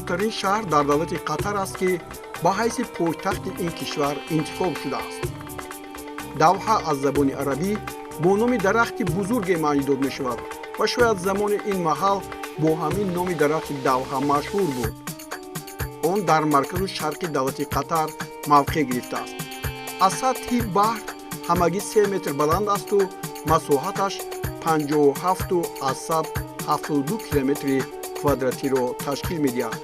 Бонуфузтарин шаҳр дар давлати Қатар аст, ки ба ҳайси пойтахти ин кишвар интихоб шудааст. Давҳа аз забони арабӣ бо номи дарахти бузурге маънӣ дод мешавад ва шояд замони ин маҳал бо ҳамин номи дарахти Давҳа машҳур буд. Он дар марказу шарқи давлати Қатар мавқеъ гирифтааст. Аз сатҳи баҳр ҳамагӣ 3 метр баланд асту масоҳаташ 57,72 километри квадратиро ташкил медиҳад.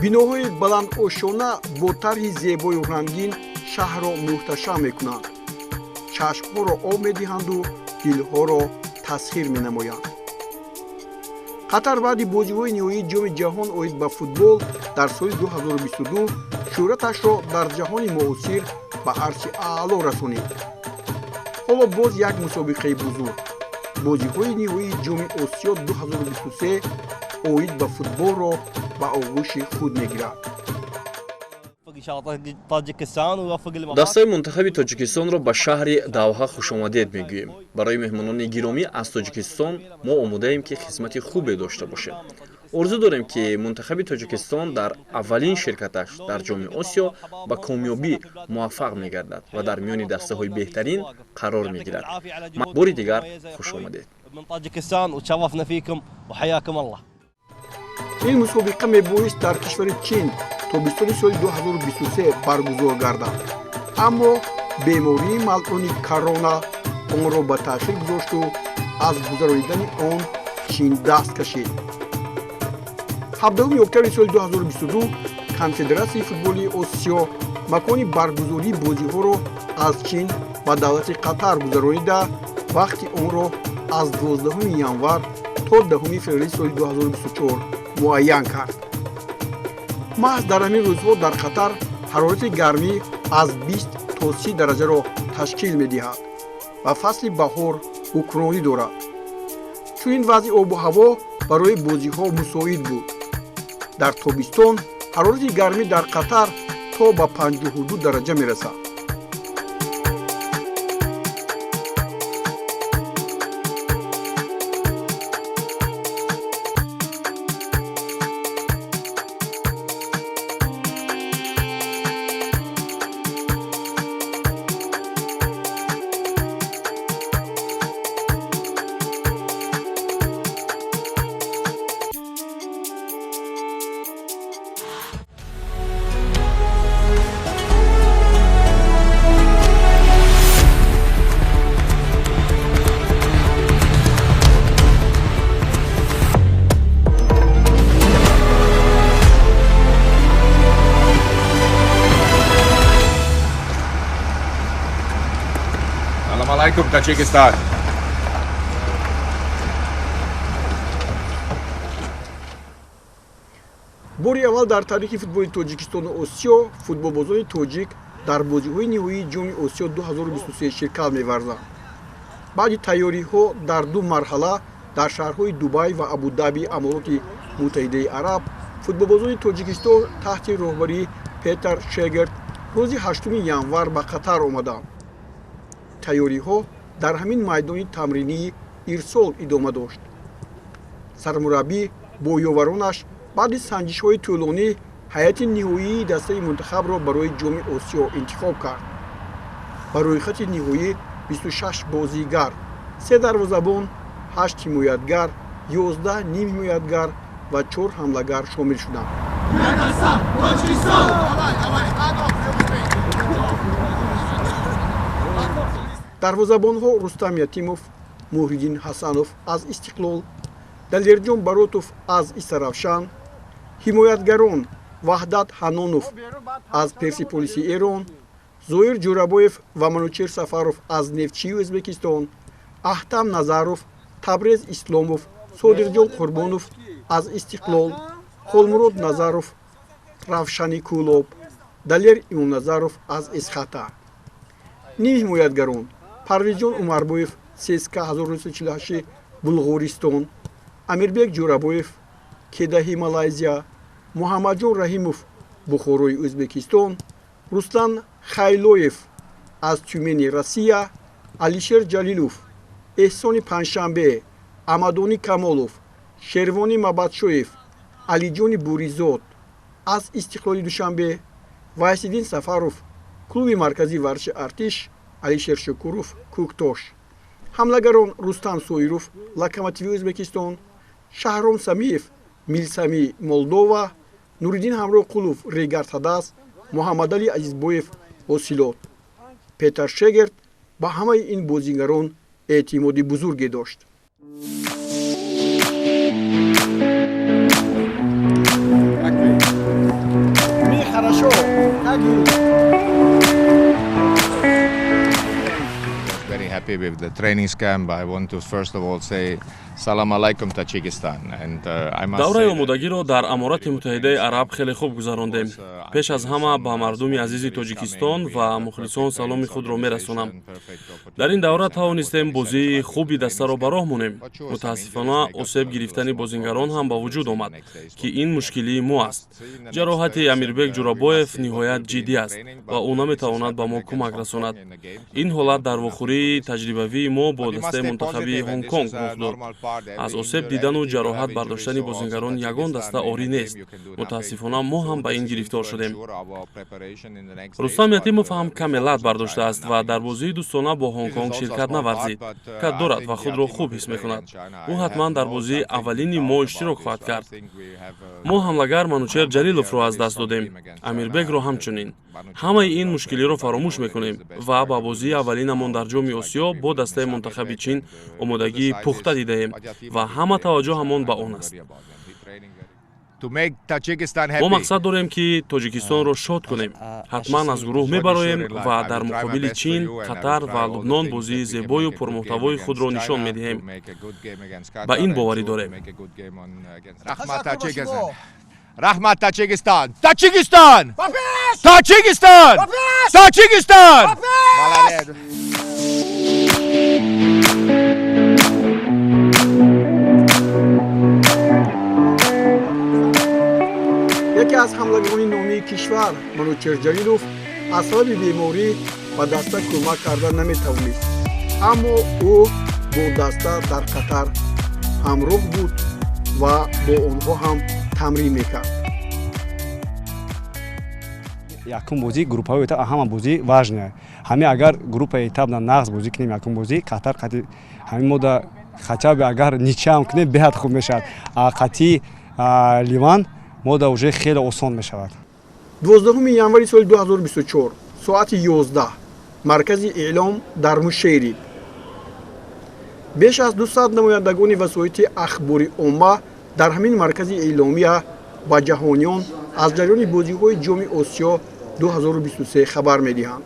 Биноҳои баландошёна бо тарҳи зебою рангин шаҳрро муҳташам мекунанд, чашмҳоро об медиҳанду дилҳоро тасхир менамоянд. Қатар баъди бозиҳои ниҳоии Ҷоми ҷаҳон оид ба футбол дар соли 2022 шӯҳраташро дар ҷаҳони муосир ба арши аъло расонид. Ҳоло боз як мусобиқаи бузург, бозиҳои ниҳоии Ҷоми Осиё 2023 оид ба футболро ба оғӯши худ мегирад. Дастаи мунтахаби Тоҷикистонро ба шаҳри Давҳа хушомадед мегӯем. Барои меҳмонони гиромӣ аз Тоҷикистон мо омодаем, ки хизмати хубе дошта бошем. Орзу дорем, ки мунтахаби Тоҷикистон дар аввалин ширкаташ дар Ҷоми Осиё ба комёбӣ муваффақ мегардад ва дар миёни дастаҳои беҳтарин қарор мегирад. Бори дигар хуш омадед. Ин мусобиқа мебоист дар кишвари Чин тобистони соли 2023 баргузор гардад, аммо бемории малъуни корона онро ба таъхир гузошту аз гузаронидани он Чин даст кашид. 17 октябри соли 2022 Конфедератсияи футболи Осиё макони баргузории бозиҳоро аз Чин ба давлати Қатар гузаронида, вақти онро аз 12 январ то 10 феврали соли 2024 муайян кард. Маҳз дар ҳамин рӯзҳо дар Қатар ҳарорати гармӣ аз 20 то 30 дараҷаро ташкил медиҳад ва фасли баҳор ҳукмронӣ дорад. Чунин вазъи обу ҳаво барои бозиҳо мусоид буд. Дар тобистон ҳарорати гармӣ дар Қатар то ба 52 дараҷа мерасад. Алайкум, Таджикистан. Бори аввал дар таърихи футболи Тоҷикистону Осиё футболбозони тоҷик дар бозиҳои ниҳоии Ҷоми Осиё 2023 ширкат меварзанд. Баъди тайёриҳо дар ду марҳала дар шаҳрҳои Дубай ва Абудаби Амороти Муттаҳидаи Араб, футболбозони Тоҷикистон таҳти роҳбарии Петар Шегард рӯзи 8 январ ба Қатар омаданд. Тайёриҳо дар ҳамин майдони тамринии Ирсол идома дошт. Сармураббӣ бо ёваронаш баъди санҷишҳои тӯлонӣ ҳайати ниҳоии дастаи мунтахабро барои Ҷоми Осиё интихоб кард. Ба рӯйхати ниҳоӣ 26 бозигар, се дарвозабон, 8 ҳимоятгар, 11 нимҳимоятгар ва 4 ҳамлагар шомил шуданд. Дарвозабонҳо Рустам Ятимов, Муҳриддин Ҳасанов аз Истиқлол, Далерҷон Баротов аз Истаравшан, ҳимоятгарон Ваҳдат Ҳанонов аз Персиполиси Эрон, Зоир Ҷӯрабоев ва Манучер Сафаров аз Нефтчии Ӯзбекистон, Аҳтам Назаров, Табрез Исломов, Содирҷон Қурбонов аз Истиқлол, Холмурод Назаров, Равшани Кӯлоб, Далер Имомназаров аз Эсхата. Нимҳимоятгарон Парвизҷон Умарбоев, ЦСКА 1948 Булғористон, Амирбек Ҷӯрабоев, Кедаҳи Малайзия, Муҳаммадҷон Раҳимов, Бухорои Ӯзбекистон, Руслан Хайлоев аз Тюмени Россия, Алишер Ҷалилов, Эҳсони Панҷшанбе, Амадони Камолов, Шервони Мабадшоев, Алиҷони Буризод аз Истиқлоли Душанбе, Вайсиддин Сафаров, клуби марказии варзиши Артиш, Алишер Шукуров, Кӯктош. Ҳамлагарон Рустам Соиров, Локомотиви Ӯзбекистон, Шаҳром Самиев, Милсами Молдова, Нуриддин Ҳамроҳқулов, Регар Тадас, Муҳаммадали Азизбоев, Ҳосилот. Петар Шегерт ба ҳамаи ин бозигарон эътимоди бузурге дошт. Хорошо, как Very happy with the training camp. I want to first of all say salam alaikum Tajikistan and I must Давраи омодагиро дар Аморати Муттаҳидаи Араб хеле хуб гузарондем. Пеш аз ҳама ба мардуми азизи Тоҷикистон ва мухлисон саломи худро мерасонам. Дар ин давра тавонистем бозии хуби дастаро ба роҳ монем. Мутаассифона, осеб гирифтани бозингарон ҳам ба вуҷуд омад, ки ин мушкилии мо аст. Ҷароҳати Амирбек Ҷурабоев ниҳоят ҷиддӣ аст ва ӯ наметавонад ба мо кӯмак расонад. Ин ҳолат дар вохӯрии таҷрибавии мо бо дастаи мунтахаби Ҳонконг рух дод. Аз осеб дидану ҷароҳат бардоштани бозингарон ягон даста орӣ нест. Мутаассифона, мо ҳам ба ин гирифтор шудем. Рустам Ятимов ҳам каме лат бардоштааст ва дар бозии дӯстона бо Ҳонконг ширкат наварзид. Кат дорад ва худро хуб ҳис мекунад. Ӯ ҳатман дар бозии аввалини мо иштирок хоҳад кард. Мо ҳамлагар Манучер Ҷалиловро аз даст додем, Амирбекро ҳамчунин. Ҳамаи ин мушкилиро фаромӯш мекунем ва ба бозии аввалинамон дар Ҷоми Осиё бо дастаи мунтахаби Чин омодагии пухта дидаем ва ҳама таваҷҷӯҳамон ба он аст. Мо мақсад дорем, ки Тоҷикистонро шод кунем. Ҳатман аз гурӯҳ мебароем ва дар муқобили Чин, Қатар ва Лубнон бозии зебою пурмуҳтавои худро нишон медиҳем. Ба ин боварӣ дорем. Раҳмат, Таҷикистон! Таҷикистон! Таҷикистон! Таҷикистон! Яке аз ҳамлагарони номии кишвар, Манучер Ҷалилов, аз сабаби беморӣ ба даста кӯмак карда наметавонист, аммо ӯ бо даста дар Қатар ҳамроҳ буд ва бо онҳо ҳам тамрин мекард. Якум бозӣ группаҳои этап ҳама бозӣ важная. Ҳамин агар группаи этапна нағз бозӣ кунем, якум бозӣ Қатар қати ҳамин мода хотя бы агар ничаам кунем, беҳад хуб мешавад. А қати Ливан мода уже хеле осон мешавад. 12 январи соли 2024, соати 11, маркази эълом дар Мушериб. Беш аз 200 намояндагони васоити ахбори омма дар ҳамин маркази эъломия ба ҷаҳониён аз ҷараёни бозиҳои Ҷоми Осиё 2023 хабар медиҳанд.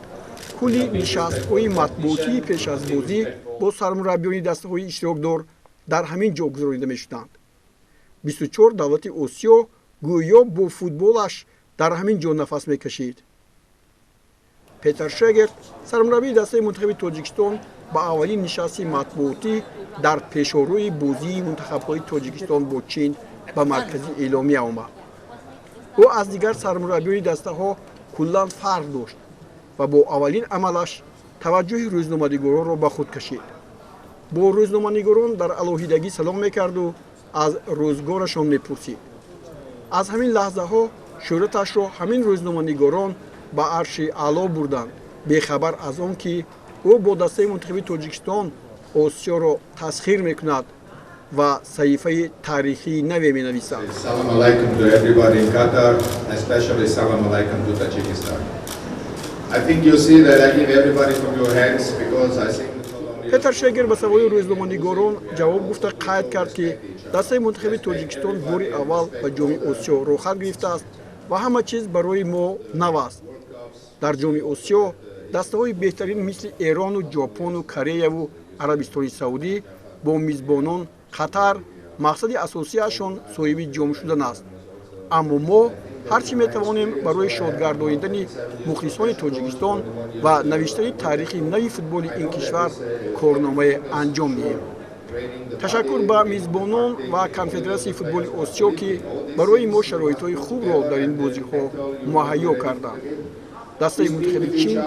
Кулли нишастҳои матбуотии пеш аз бозӣ бо сармураббиёни дастаҳои иштирокдор дар ҳамин ҷо гузаронида мешуданд. 24 давлати Осиё гӯё бо футболаш дар ҳамин ҷо нафас мекашид. Петар Шегерт, сармураббии дастаи мунтахаби Тоҷикистон, ба аввалин нишасти матбуотӣ дар пешорӯи бозии мунтахабҳои Тоҷикистон бо Чин ба маркази эъломия омад. Ӯ аз дигар сармураббиёни дастаҳо куллан фарқ дошт ва бо аввалин амалаш таваҷҷӯҳи рӯзноманигоронро ба худ кашид. Бо рӯзноманигорон дар алоҳидагӣ салом мекарду аз рӯзгорашон мепурсид. Аз ҳамин лаҳзаҳо шӯҳраташро ҳамин рӯзноманигорон ба арши аъло бурданд, бехабар аз он ки ӯ бо дастаи мунтахаби Тоҷикистон Осиёро тасхир мекунад ва саҳифаи таърихии наве менависад. Салом алайкум to everybody in Qatar, especially salam alaikum to Tajikistan. I think you see that I give everybody from your hands because I think Петар Шегер ба саволи рӯзноманигорон ҷавоб гуфта қайд кард, ки дастаи мунтахаби Тоҷикистон бори аввал ба Ҷоми Осиё роҳхат гирифтааст ва ҳама чиз барои мо нав аст. Дар Ҷоми Осиё дастаҳои беҳтарин мисли Эрону Ҷопону Кореяву Арабистони Саудӣ бо мизбонон Қатар мақсади асосиашон соҳиби ҷом шудан аст. Аммо мо ҳар чӣ метавонем барои шодгардонидани мухлисони Тоҷикистон ва навиштани таърихи нави футболи ин кишвар корномае анҷом диҳем. Ташаккур ба мизбонон ва Конфедератсияи футболи Осиё, ки барои мо шароитҳои хубро дар ин бозиҳо муҳайё карданд. Дастаи мунтахаби Чин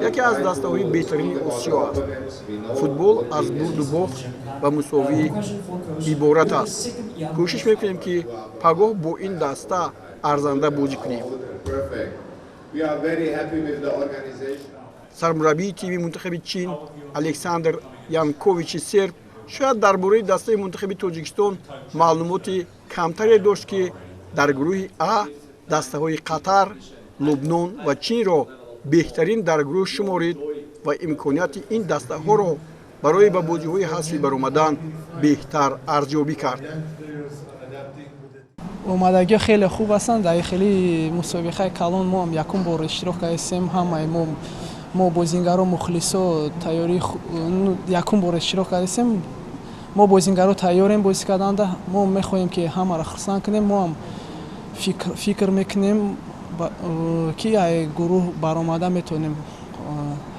яке аз дастаҳои беҳтарини Осиё аст. Футбол аз бурду бохт ва мусовӣ иборат аст. Кӯшиш мекунем, ки пагоҳ бо ин даста арзанда бозӣ кунем. Сармураббии тими мунтахаби Чин Александр Янковичи серб шояд дар бораи дастаи мунтахаби Тоҷикистон маълумоти камтаре дошт, ки дар гурӯҳи А дастаҳои Қатар, Лубнон ва Чинро беҳтарин дар гурӯҳ шуморид ва имконияти ин дастаҳоро барои ба бозиҳои ҳазфӣ баромадан беҳтар арзёбӣ кард. Омадагиҳо хеле хуб ҳастанд. Дар хеле мусобиқаи калон мо ҳам якум бор иштирок кардастем. Ҳамаи мо бозингаро, мухлисо тайёрӣ якум бор иштирок кардастем. Мо бозингаро тайёрем бозӣ карданда. Мо мехоҳем, ки ҳамаро хурсанд кунем. Мо ҳам фикр мекунем, ки ай гурӯҳ баромада метавонем,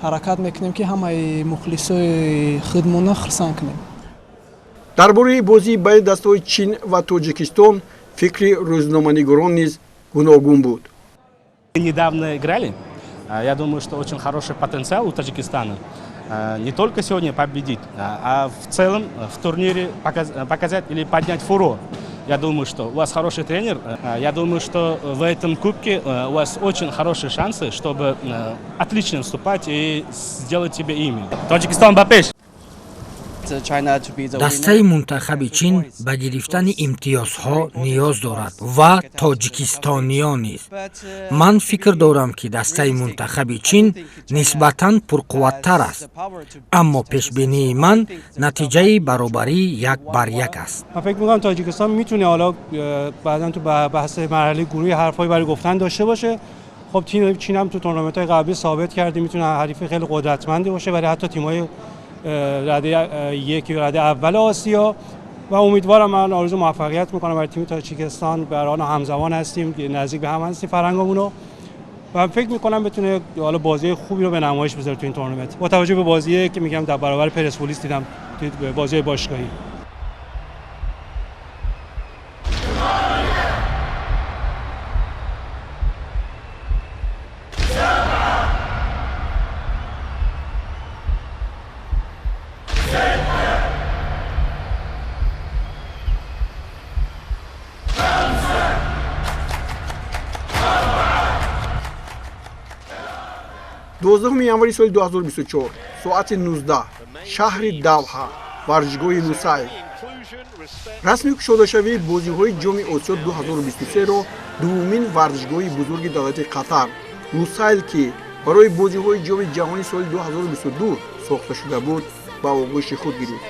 ҳаракат мекунем, ки ҳамаи мухлисои худмона хурсанд кунем. Дар бораи бозии байни дастаҳои Чин ва Тоҷикистон фикри рӯзноманигорон низ гуногун буд. Недавно играли. Я думаю, что очень хороший потенциал у Таджикистана. Не только сегодня победить, а в целом в турнире показать или поднять фурор. Я думаю, что у вас хороший тренер. Я думаю, что в этом кубке у вас очень хорошие шансы, чтобы отлично выступать и сделать себе имя. Таджикистан ба пеш! Дастаи мунтахаби Чин ба гирифтани имтиёзҳо ниёз дорад ва тоҷикистониён низ. Ман фикр дорам, ки дастаи мунтахаби Чин нисбатан пурқувваттар аст, аммо пешбинии ман натиҷаи баробарӣ 1 бар 1 аст. من فکر میکنم تاجیکستان میتونه حالا بعدا تو بحث مرحله گروهی حرفایی برای گفتن داشته باشه. خب، تیم چین هم تو تورنمنت های قبلی ثابت کرده میتونه حریف خیلی قدرتمندی باشه برای حتی تیم‌های رده یک یا رده اول آسیا و امیدوارم، من آرزو موفقیت میکنم برای تیم تاجیکستان. به هر همزمان هستیم، نزدیک به هم هستیم فرهنگمون و فکر میکنم بتونه حالا بازی خوبی رو به نمایش بذاره تو این تورنمنت، با توجه به بازی که میگم در برابر پرسپولیس دیدم تو بازی باشگاهی. 12 январи соли 2024, соати 19, шаҳри Давҳа, варзишгоҳи Лусайл. Расми кушодашавии бозиҳои Ҷоми Осиё 2023-ро дуввумин варзишгоҳи бузурги давлати Қатар, Лусайл, ки барои бозиҳои Ҷоми ҷаҳони соли 2022 сохта шуда буд, ба оғӯши худ гирифт.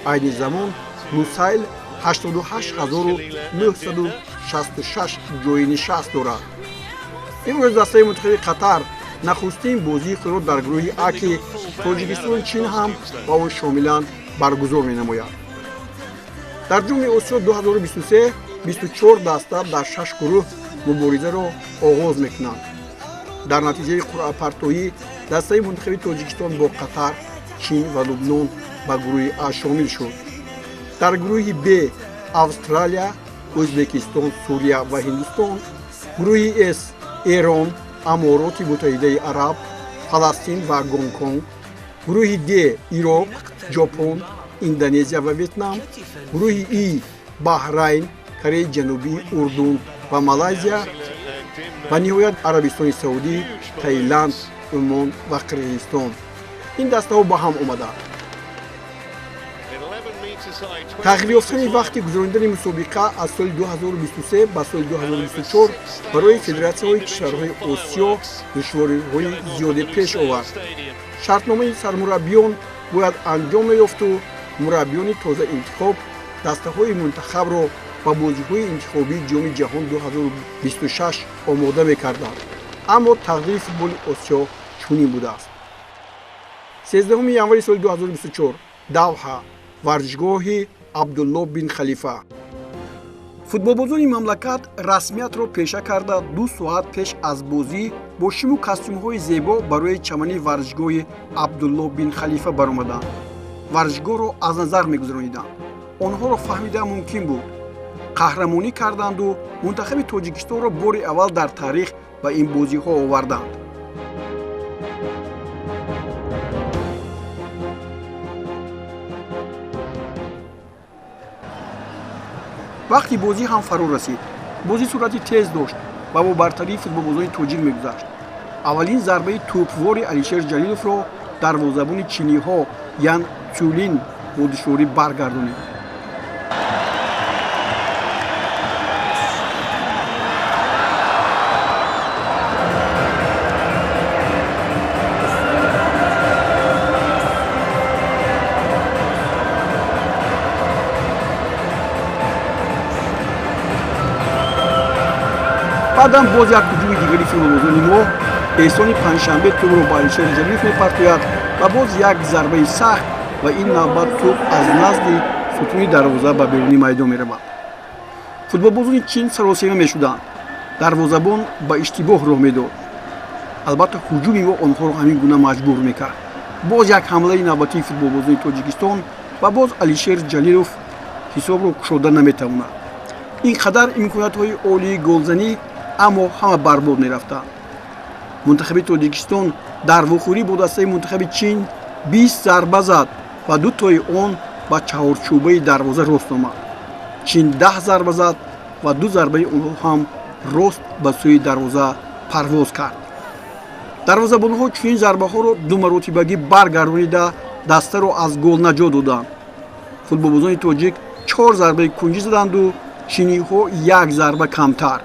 Айни замон Лусайл 88966 ҷойи нишаст дорад. Имрӯз дастаи мунтахаби Қатар нахустин бозии худро дар гурӯҳи А, ки Тоҷикистону Чин ҳам ба он шомиланд, баргузор менамояд. Дар Ҷоми Осиё 2023 24 даста дар шаш гурӯҳ муборизаро оғоз мекунанд. Дар натиҷаи қуръапартоӣ дастаи мунтахаби Тоҷикистон бо Қатар, Чин ва Лубнон ба гурӯҳи А шомил шуд. Дар гурӯҳи Б Австралия, Ӯзбекистон, Сурия ва Ҳиндустон, гурӯҳи С Эрон, Амороти Муттаҳидаи Араб, Фаластин ва Гонконг, гурӯҳи Д Ироқ, Ҷопон, Индонезия ва Ветнам, гурӯҳи И Баҳрайн, Кореяи Ҷанубӣ, Урдун ва Малайзия ва ниҳоят Арабистони Саудӣ, Таиланд, Умон ва Қирғизистон. Ин дастаҳо ба ҳам омаданд. Тағйир ёфтани вақти гузаронидани мусобиқа аз соли 2023 ба соли 2024 барои федератсияҳои кишварҳои Осиё душвориҳои зиёде пеш овард. Шартномаи сармураббиён бояд анҷом меёфту мураббиёни тозаинтихоб дастаҳои мунтахабро ба бозиҳои интихобии Ҷоми ҷаҳон 2026 омода мекарданд, аммо тақдири футболи Осиё чунин будааст. 13 январи соли 2024, Давҳа, варзишгоҳи Абдулло бин Халифа. Футболбозони мамлакат расмиятро пеша карда, 2 соат пеш аз бозӣ бо шиму костюмҳои зебо барои чамани варзишгоҳи Абдулло бин Халифа баромаданд. Варзишгоҳро аз назар мегузарониданд. Онҳоро фаҳмидан мумкин буд: қаҳрамонӣ карданду мунтахаби Тоҷикистонро бори аввал дар таърих ба ин бозиҳо оварданд. Вақти бозӣ ҳам фаро расид. Бозӣ суръати тез дошт ва бо бартарии футболбозони тоҷик мегузашт. Аввалин зарбаи тӯпвори Алишер Ҷалиловро дарвозабони чиниҳо Ян Цюлин бо душворӣ баргардонид. Баъдан боз як ҳуҷуми дигари футболбозони мо. Эҳсони Панҷшанбе тӯбро ба Алишер Ҷалилов мепартояд ва боз як зарбаи сахт, ва ин навбат тӯб аз назди сутуни дарвоза ба беруни майдон меравад. Футболбозони Чин саросема мешуданд. Дарвозабон ба иштибоҳ роҳ медод. Албатта, ҳуҷуми мо онҳоро ҳамин гуна маҷбур мекард. Боз як ҳамлаи навбатии футболбозони Тоҷикистон ва боз Алишер Ҷалилов ҳисобро кушода наметавонад. Ин қадар имкониятҳои олии голзанӣ, аммо ҳама барбод мерафтанд. Мунтахаби Тоҷикистон дар вохӯрӣ бо дастаи мунтахаби Чин 20 зарба зад ва ду тои он ба чаҳорчӯбаи дарвоза рост омад. Чин 10 зарба зад ва ду зарбаи онҳо ҳам рост ба сӯи дарвоза парвоз кард. Дарвозабонҳо чунин зарбаҳоро думаротибагӣ баргардонида, дастаро аз гол наҷот доданд. Футболбозони тоҷик чор зарбаи кунҷӣ заданду чиниҳо як зарба камтар.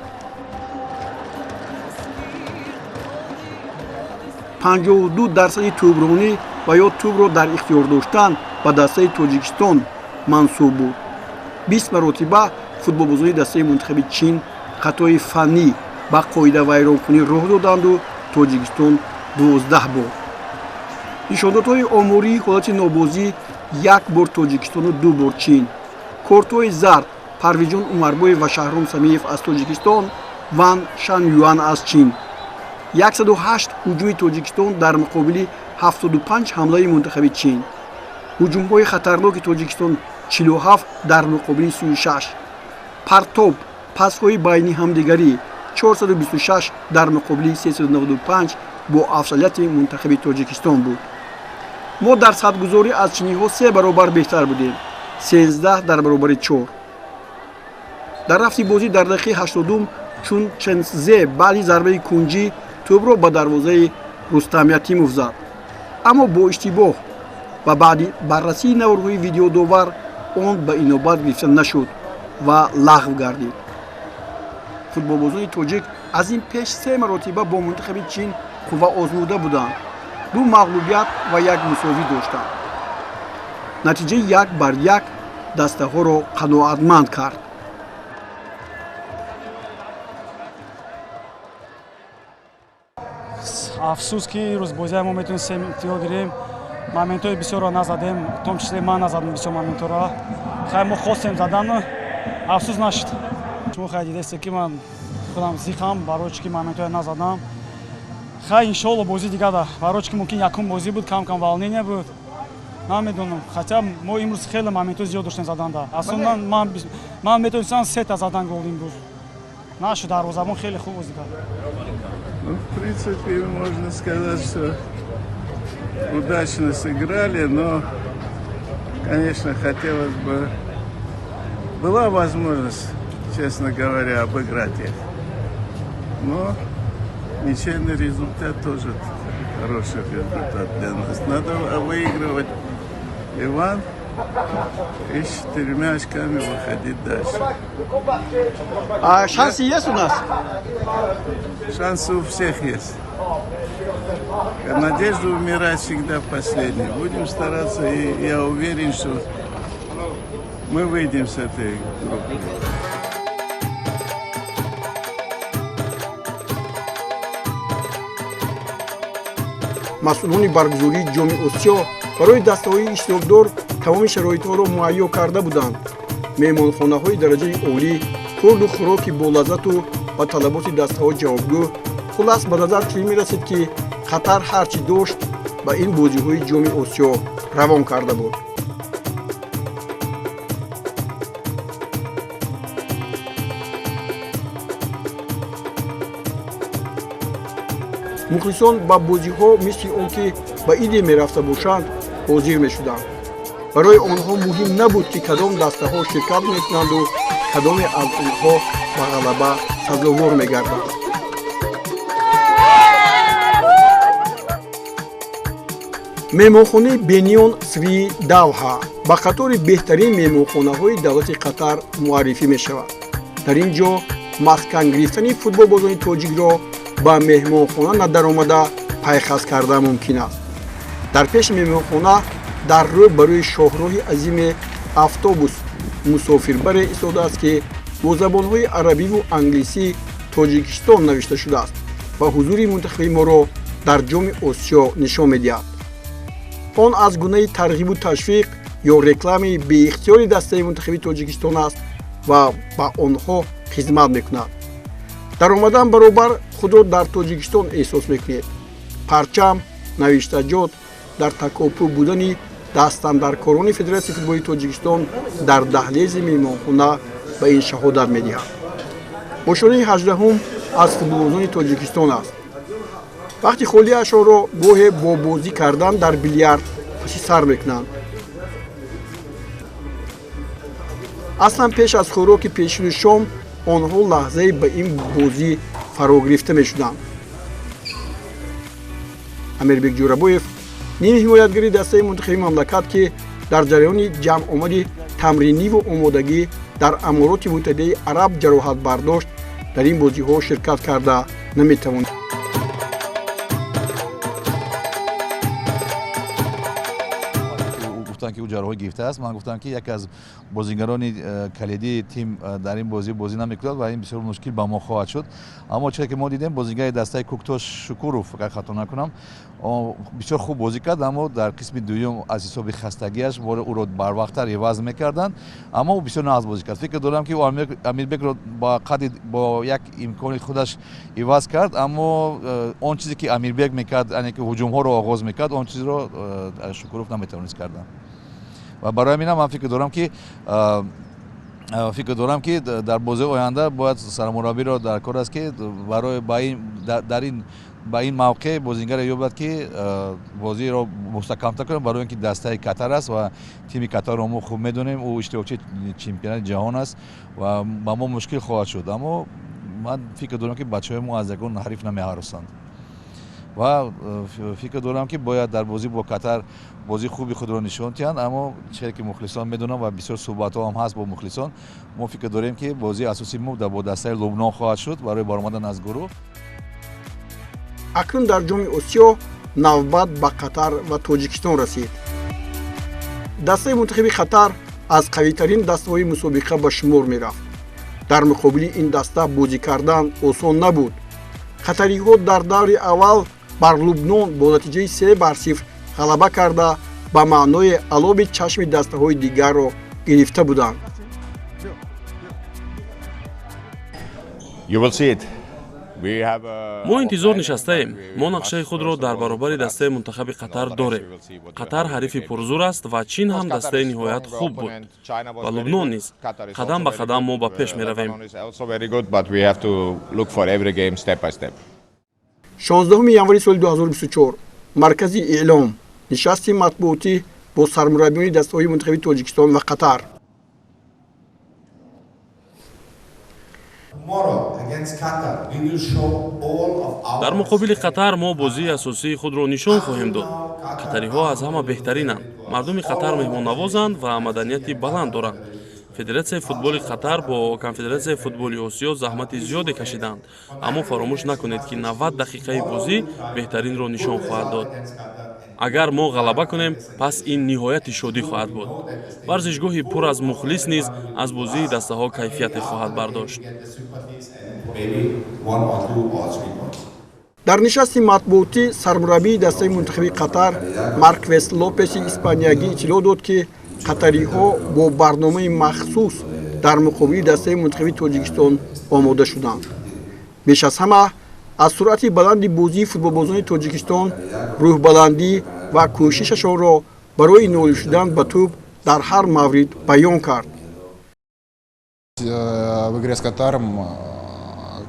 52% тӯбронӣ ва ё тӯбро дар ихтиёр доштан ба дастаи Тоҷикистон мансуб буд. 20 маротиба футболбозони дастаи мунтахаби Чин хатои фаннӣ ба қоидавайронкунӣ роҳ доданду Тоҷикистон 12 бор. Нишондодҳои омории ҳолати нобозӣ: як бор Тоҷикистону ду бор Чин. Кортҳои зард: Парвизҷон Умарбоев ва Шаҳром Самиев аз Тоҷикистон, Ван Шан Юан аз Чин. 108 ҳуҷуми Тоҷикистон дар муқобили 75 ҳамлаи мунтахаби Чин. Ҳуҷумҳои хатарноки Тоҷикистон 47 дар муқобили 36. Партоб, пасҳои байни ҳамдигарӣ 426 дар муқобили 395 бо афзалияти мунтахаби Тоҷикистон буд. Мо дар садгузорӣ аз чиниҳо се баробар беҳтар будем, 13 дар баробари 4. Дар рафти бозӣ дар дақиқаи 80, чун Чензе баъди зарбаи кунҷӣ тӯбро ба дарвозаи Рустам Ятимов зад, аммо бо иштибоҳ ва баъди баррасии наворҳои видеодовар он ба инобат гирифта нашуд ва лағв гардид. Футболбозони тоҷик аз ин пеш се маротиба бо мунтахаби Чин қувва озмуда буданд, ду мағлубият ва як мусовӣ доштанд. Натиҷаи 1-1 дастаҳоро қаноатманд кард. Афсӯс, ки имрӯз бозия мо метавонистем имтиёз гирем. Моментҳои бисёрро назадем, в том числе ман назадам бисёр моментҳоро. Хай, мо хостем задан, афсӯс, нашуд. Шумо хай дидесте, ки ман худам зиқам, барои чӣ ки моментҳоя назадам. Хай, иншоалло, бозӣ дигада, барои чӣ ки мумкин якум бозӣ буд, кам кам волнение буд, намедонам. Хотя мо имрӯз хеле моментҳои зиёд доштем заданда. Аслан ман метавонистам сета задан гол имрӯз, нашуд. Дарвозабон хеле хуб бозӣ кард. Ну, в принципе, можно сказать, что удачно сыграли, но, конечно, хотелось бы. Была возможность, честно говоря, обыграть их. Но ничейный результат тоже хороший результат для нас. Надо выигрывать Ливан и с четырьмя очками выходить дальше. А шансы есть у нас? Шансы у всех есть. Надежда умирать всегда последней. Будем стараться, и я уверен, что мы выйдем с этой группы. Масъулони баргузории Ҷоми Осиё барои дастаҳои иштирокдор тамоми шароитҳоро муҳайё карда буданд: меҳмонхонаҳои дараҷаи олӣ, хурду хӯроки болаззату ба талаботи дастаҳо ҷавобгӯ. Хулас, ба назар чунин мерасид, ки Қатар ҳар чӣ дошт, ба ин бозиҳои Ҷоми Осиё равон карда буд. Мухлисон ба бозиҳо мисли он ки ба иде мерафта бошанд ҳозир мешуданд. Барои онҳо муҳим набуд, ки кадом дастаҳо ширкат мекунанду Кадоме аз онҳо ба ғалаба сазовор мегардад? Меҳмонхонаи Бенион Сри Давҳа ба қатори беҳтарин меҳмонхонаҳои давлати Қатар муаррифӣ мешавад. Дар ин ҷо маскан гирифтани футболбозони тоҷикро ба меҳмонхона надаромада пайхас карда мумкин аст. Дар пеши меҳмонхона дар рӯ барои шоҳроҳи азиме автобус мусофирбаре истодааст, ки бо забонҳои арабиву англисӣ Тоҷикистон навишта шудааст ва ҳузури мунтахаби моро дар Ҷоми Осиё нишон медиҳад. Он аз гунаи тарғибу ташвиқ ё рекламаи беихтиёри дастаи мунтахаби Тоҷикистон аст ва ба онҳо хизмат мекунад. Дар омадан баробар худро дар Тоҷикистон эҳсос мекунед. Парчам, навиштаҷот дар такопӯ будани дастандаркорони Федератсияи футболи Тоҷикистон дар даҳлези меҳмонхона ба ин шаҳодат медиҳад. Бошонаи 18-ум аз футболбозони Тоҷикистон аст. Вақти холиашонро гоҳе бо бозӣ кардан дар билярд паши сар мекунанд. Аслан пеш аз хӯроки пешину шом онҳо лаҳзае ба ин бозӣ фаро гирифта мешуданд. Амирбек Ҷӯрабоев, ними ҳимоятгари дастаи мунтахаби мамлакат, ки дар ҷараёни ҷамъомади тамриниву омодагӣ дар Амороти Муттаҳидаи Араб ҷароҳат бардошт, дар ин бозиҳо ширкат карда наметавонад. Гуфтанд, ки ӯ ҷарроҳӣ гирифтааст. Ман гуфтам, ки яке аз бозигарони калидии тим дар ин бозӣ бозӣ намекунад ва ин бисёр мушкил ба мо хоҳад шуд. Аммо чизе ки мо дидем, бозигари дастаи Куктош Шукуров, агар хато накунам, бисёр хуб бозӣ кард, аммо дар қисми дуюм аз ҳисоби хастагиаш ӯро барвақттар иваз мекарданд, аммо ӯ бисёр нағз бозӣ кард. Фикр дорам, ки ӯ Амирбекро ба қадри бо як имкони худаш иваз кард, аммо он чизе ки Амирбек мекард, яъне ки ҳуҷумҳоро оғоз мекард, он чизро Шукуров наметавонист кардан. Ва барои ҳаминам ман фикр дорам, ки дар бозии оянда бояд сармураббиро дар кор аст, ки барои ба ин мавқеъ бозингаре ёбад, ки бозиро мустаҳкамтар кунад, барои ин ки дастаи Катар аст ва тими Катарро мо хуб медонем, ӯ иштирокчии чемпионати ҷаҳон аст ва ба мо мушкил хоҳад шуд. Аммо ман фикр дорам, ки бачаҳои мо аз ягон ҳариф намеҳаросанд ва фикр дорам, ки бояд дар бозӣ бо Катар бозии хуби худро нишон диҳанд. Аммо чизе ки мухлисон медонам ва бисёр суҳбатҳо ҳам ҳаст бо мухлисон, мо фикр дорем, ки бозии асосии мо бо дастаи Лубнон хоҳад шуд барои баромадан аз гурӯҳ. Акнун дар Ҷоми Осиё навбат ба Қатар ва Тоҷикистон расид. Дастаи мунтахаби Қатар аз қавитарин дастаҳои мусобиқа ба шумор мерафт. Дар муқобили ин даста бозӣ кардан осон набуд. Қатариҳо дар даври аввал бар Лубнон бо натиҷаи 3-0 ғалаба карда, ба маънои алоби чашми дастаҳои дигарро гирифта буданд. Мо интизор нишастаем. Мо нақшаи худро дар баробари дастаи мунтахаби Қатар дорем. Қатар ҳарифи пурзур аст ва Чин ҳам дастаи ниҳоят хуб буд ва Лубнон низ. Қадам ба қадам мо ба пеш меравем. 16 январи соли 2024 маркази эълом, нишасти матбуотӣ бо сармураббиёни дастаҳои мунтахаби Тоҷикистон ва Қатар. Дар муқобили Қатар мо бозии асосии худро нишон хоҳем дод. Қатариҳо аз ҳама беҳтаринанд. Мардуми Қатар меҳмоннавозанд ва маданияти баланд доранд. Федератсияи футболи Қатар бо Конфедератсияи футболи Осиё заҳмати зиёде кашиданд, аммо фаромӯш накунед, ки 90 дақиқаи бозӣ беҳтаринро нишон хоҳад дод. Агар мо ғалаба кунем, пас ин ниҳояти шодӣ хоҳад буд. Варзишгоҳи пур аз мухлис низ аз бозии дастаҳо кайфияте хоҳад бардошт. Дар нишасти матбуотӣ сармураббии дастаи мунтахаби Қатар Марквес Лопеси испаниягӣ иттилоъ дод, ки қатариҳо бо барномаи махсус дар муқобили дастаи мунтахаби Тоҷикистон омода шуданд. Беш аз ҳама аз суръати баланди бозии футболбозони Тоҷикистон, рӯҳбаландӣ ва кӯшишашонро барои ноил шудан ба тӯб дар ҳар маврид баён кард. В игре с Катаром,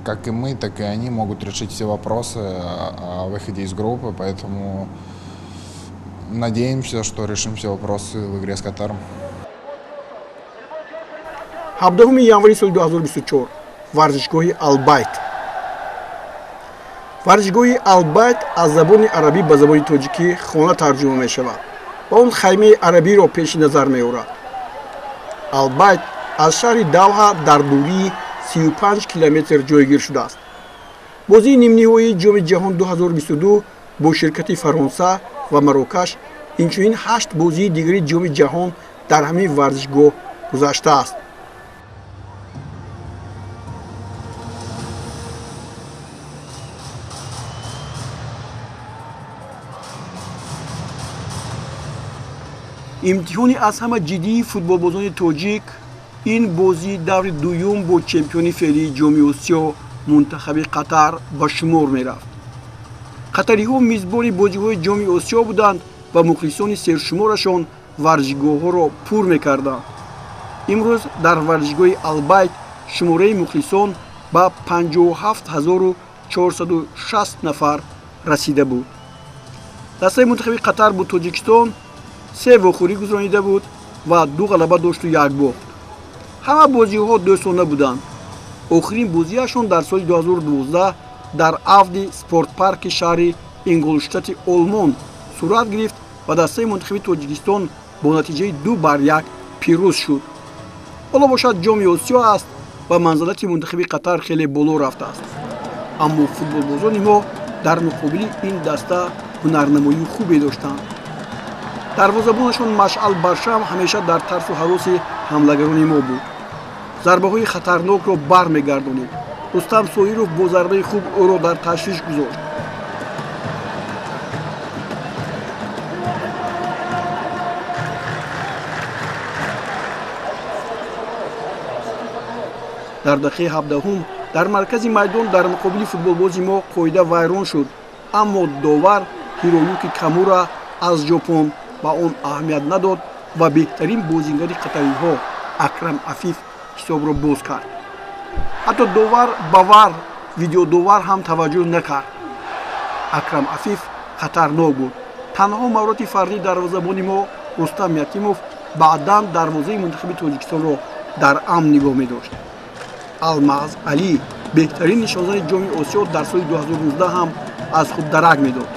как и мы, так и они могут решить все вопросы о выходе из группы, поэтому надеемся, что решим все вопросы в игре с Катаром. 17 январи соли 2024, варзишгоҳи Албайт. Варзишгоҳи Албайт аз забони арабӣ ба забони тоҷикӣ хона тарҷума мешавад ва он хаймаи арабиро пеши назар меорад. Албайт аз шаҳри Давҳа дар дурии 35 километр ҷойгир шудааст. Бозии нимниҳоии Ҷоми ҷаҳон 2022 бо ширкати Фаронса ва Марокаш, инчунин 8 бозии дигари Ҷоми ҷаҳон дар ҳамин варзишгоҳ гузаштааст. Имтиҳони аз ҳама ҷиддии футболбозони тоҷик ин бозии даври дуюм бо чемпиони феълии Ҷоми Осиё, мунтахаби Қатар, ба шумор мерафт. Қатариҳо мизбони бозиҳои Ҷоми Осиё буданд ва мухлисони сершуморашон варзишгоҳҳоро пур мекарданд. Имрӯз дар варзишгоҳи Албайт шумораи мухлисон ба 57 460 нафар расида буд. Дастаи мунтахаби Қатар бо Тоҷикистон се вохӯрӣ гузаронида буд ва ду ғалаба дошту як бохт. Ҳама бозиҳо дӯстона буданд. Охирин бозиашон дар соли 2012 дар Авди спортпарки шаҳри Инголштати Олмон сурат гирифт ва дастаи мунтахаби Тоҷикистон бо натиҷаи 2-1 пирӯз шуд. Ҳоло бошад, Ҷоми Осиё аст ва манзалати мунтахаби Қатар хеле боло рафтааст, аммо футболбозони мо дар муқобили ин даста ҳунарнамоии хубе доштанд. Дарвозабонашон Машъал Баршам ҳамеша дар тарсу ҳароси ҳамлагарони мо буд, зарбаҳои хатарнокро бармегардонид. Рустам Соиров бо зарбаи хуб ӯро дар ташвиш гузошт. Дар дақиқаи 17-ум дар маркази майдон дар муқобили футболбози мо қоида вайрон шуд, аммо довар Ҳироюки Камура аз Ҷопон ба он аҳамият надод ва беҳтарин бозингари қатариҳо Акрам Афиф ҳисобро боз кард. Ҳатто довар ба ВАР, видеодовар ҳам таваҷҷӯҳ накард. Акрам Афиф хатарнок буд. Танҳо маҳорати фардии дарвозабони мо Рустам Ятимов баъдан дарвозаи мунтахаби Тоҷикистонро дар амн нигоҳ медошт. Алмағз Алӣ, беҳтарин нишонзани Ҷоми Осиё дар соли 2019, ҳам аз худ дарак медод.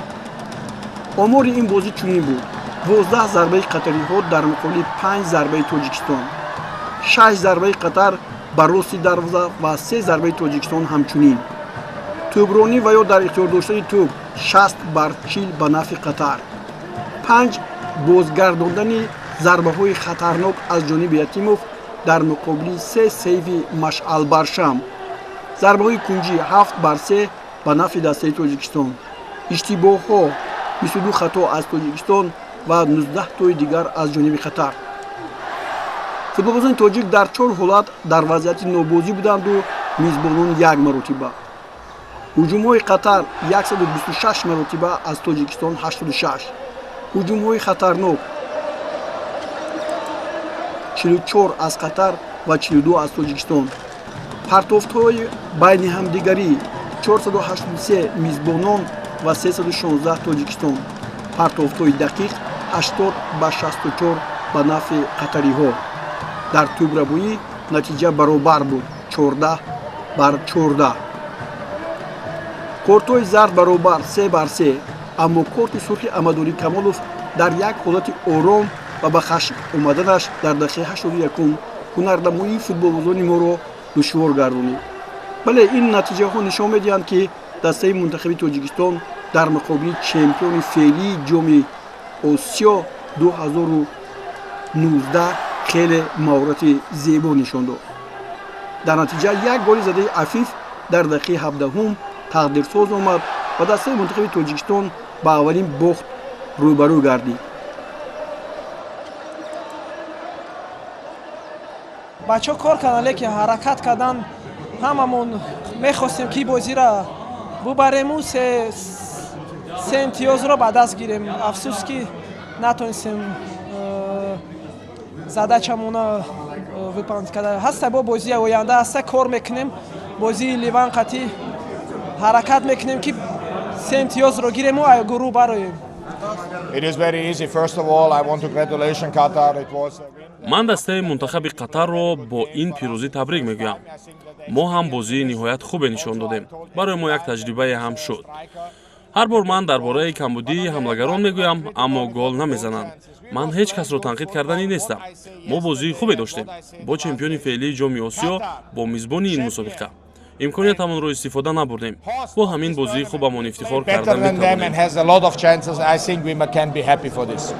Омори ин бозӣ чунин буд: 12 зарбаи қатариҳо дар муқобили 5 зарбаи Тоҷикистон, 6 зарбаи Қатар ба рости дарвоза ва 3 зарбаи Тоҷикистон ҳамчунин. Тӯбронӣ ва ё дар ихтиёр доштани тӯб 60-40 ба нафъи Қатар. Панҷ бозгардондани зарбаҳои хатарнок аз ҷониби Ятимов дар муқобили се сейви Машъал Баршам. Зарбаҳои кунҷӣ 7-3 ба нафъи дастаи Тоҷикистон. Иштибоҳҳо: 22 хато аз Тоҷикистон ва 19 тои дигар аз ҷониби Қатар. Футболбозони тоҷик дар чор ҳолат дар вазъияти нобозӣ буданду мизбонон як маротиба. Ҳуҷумҳои Қатар 126 маротиба, аз Тоҷикистон 86. Ҳуҷумҳои хатарнок: 44 аз Қатар ва 42 аз Тоҷикистон. Партофтҳои байни ҳамдигарӣ: 483 мизбонон ва 316 Тоҷикистон. Партофтҳои дақиқ 80-64 ба нафъи қатариҳо. Дар тӯбрабоӣ натиҷа баробар буд, 14-14. Кортҳои зард баробар, 3-3, аммо корти сурхи Амадорӣ Камолов дар як ҳолати ором ва ба хашм омаданаш дар дақиқаи 81 ҳунарнамоии футболбозони моро душвор гардонид. Бале, ин натиҷаҳо нишон медиҳанд, ки дастаи мунтахаби Тоҷикистон дар муқобили чемпиони феълии Ҷоми Осиё 2019 хеле маҳорати зебо нишон дод. Дар натиҷа як голи задаи Афиф дар дақиқаи 17-ум тақдирсоз омад ва дастаи мунтахаби Тоҷикистон ба аввалин бохт рӯбарӯ гардид. Бачаҳо кор карданд, лекин ҳаракат кардан. Ҳамамон мехостем, ки бозиро бубарему се имтиёзро ба даст гирем. Афсӯс, ки натонистем задачамона выполнить карда. Ҳаста, бо бозии оянда ҳаста, кор мекунем. Бозии Ливан қатӣ ҳаракат мекунем, ки се имтиёзро гирему гурӯҳ бароем. It is very easy. First of all, I want to congratulate Qatar. It was a win. Ман дастаи мунтахаби Қатарро бо ин пирӯзӣ табрик мегӯям. Мо ҳам бозии ниҳоят хубе нишон додем, барои мо як таҷрибае ҳам шуд. Ҳар бор ман дар бораи камбудии ҳамлагарон мегӯям, аммо гол намезананд. Ман ҳеҷ касро танқид карданӣ нестам. Мо бозии хубе доштем бо чемпиони феълии Ҷоми Осиё, бо мизбони ин мусобиқа. Имкониятамонро истифода набурдем. Бо ҳамин бозии хубамон ифтихор карда Better than them метавонем. and has a lot of chances. I think we can be happy for this.